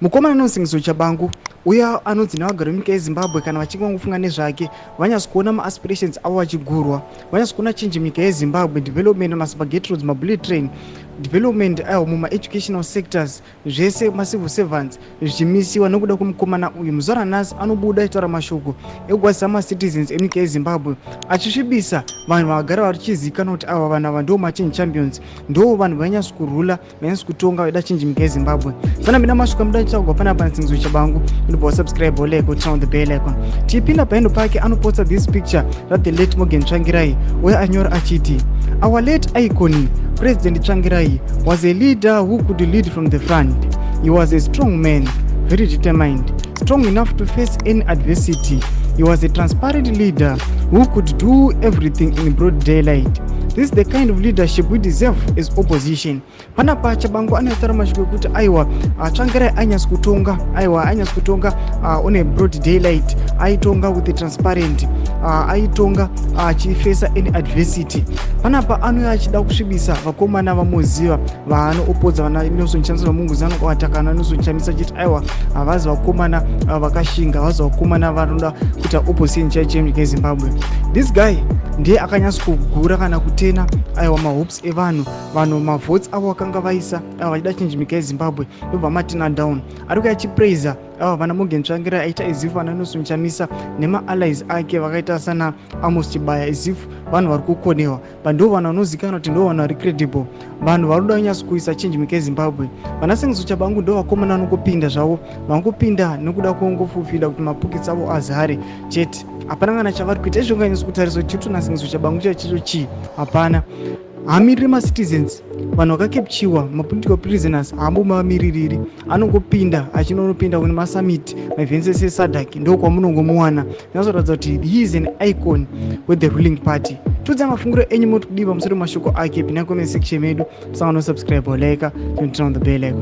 Mukomana anonzi Chabangu uya anonzi nevagari venyika yeZimbabwe, kana vachinge vangofunga nezvake, vanyatso kuona maaspirations avo vachigurwa, vanyatso kuona change munyika yeZimbabwe, development, maspaghetti roads, mabullet train development, aiwa, mumaeducational sectors zvese, macivil servants zvichimisiwa nekuda kwemukomana uyu. Muzuva ranhasi anobuda achitaura mashoko ekugwadzisa macitizens emunyika yeZimbabwe, achisvibisa vanhu vagara vachizivikanwa kuti ava vanhu ava ndo machange champions, ndo vanhu vainyatso kurula, vainyatso kutonga, vaida change munyika yeZimbabwe. Sana mina masvika muda chagwa panapa naSengezo Tshabangu, unobva wasubscribe, like, turn on the bell icon. Tichipinda paendo pake, anoposta this picture rathe late Morgan Tsvangirai, uye anyora achiti, "Our late icon President Tsvangirai was a leader who could lead from the front. He was a strong man, very determined, strong enough to face any adversity. He was a transparent leader who could do everything in broad daylight. This is the kind of leadership we deserve as opposition." Panapa Tshabangu anotaura mashoko ekuti aiwa, Tsvangirai ainyatso kutonga, aiwa, ainyatso kutonga on a broad daylight, aitonga with transparent, aitonga achifesa any adversity. Panapa anouya achida kusvibisa vakomana vamuziva vaanoopodza, vana Nelson Chamisa, vamunguzano vatakana Nelson Chamisa, achiti aiwa, havazi vakomana vakashinga, havazi vakomana vanoda kuita opposition chaicho yemunyika yeZimbabwe. This guy ndiye akanyatso kugura kana kutena, aiwa, mahopes evanhu, vanhu mavotes avo vakanga vaisa, aiwa, vachida change munyika yeZimbabwe, ndobva matina down. Ari kuya achipraisa ava vana Morgan Tsvangirai, aita as if vana Nelson Chamisa nemaallies ake vakaita sana Amos Chibaya, as if vanhu vari kukonewa, but ndo vanhu vanozivikanwa kuti ndo vanhu vari credible, vanhu vari kuda kunyatso kuisa change munyika yeZimbabwe. Vana Sengezo Tshabangu ndo vakomana vanongopinda zvavo, vangopinda nekuda kwongofufida kuti mapokets avo azare chete. Hapana kana chavari kuita. Izvo nganyatso kutarisa kuti chiri naSengezo Tshabangu chaicho chii, hapana. Haamiriri macitizens. Vanhu vakacapturewa, mapolitical prisoners, haambomamiririri. Anongopinda achinonopinda kune masummit, maevents ese SADC, ndo kwamunongomuwana. Zvinozoratidza kuti he is an icon with the ruling party. Tiudza mafungiro enyu moti kudii pamusoro pemashoko ake. Pinda comment section medu, musangano, subscribe, like, turn on the bell icon.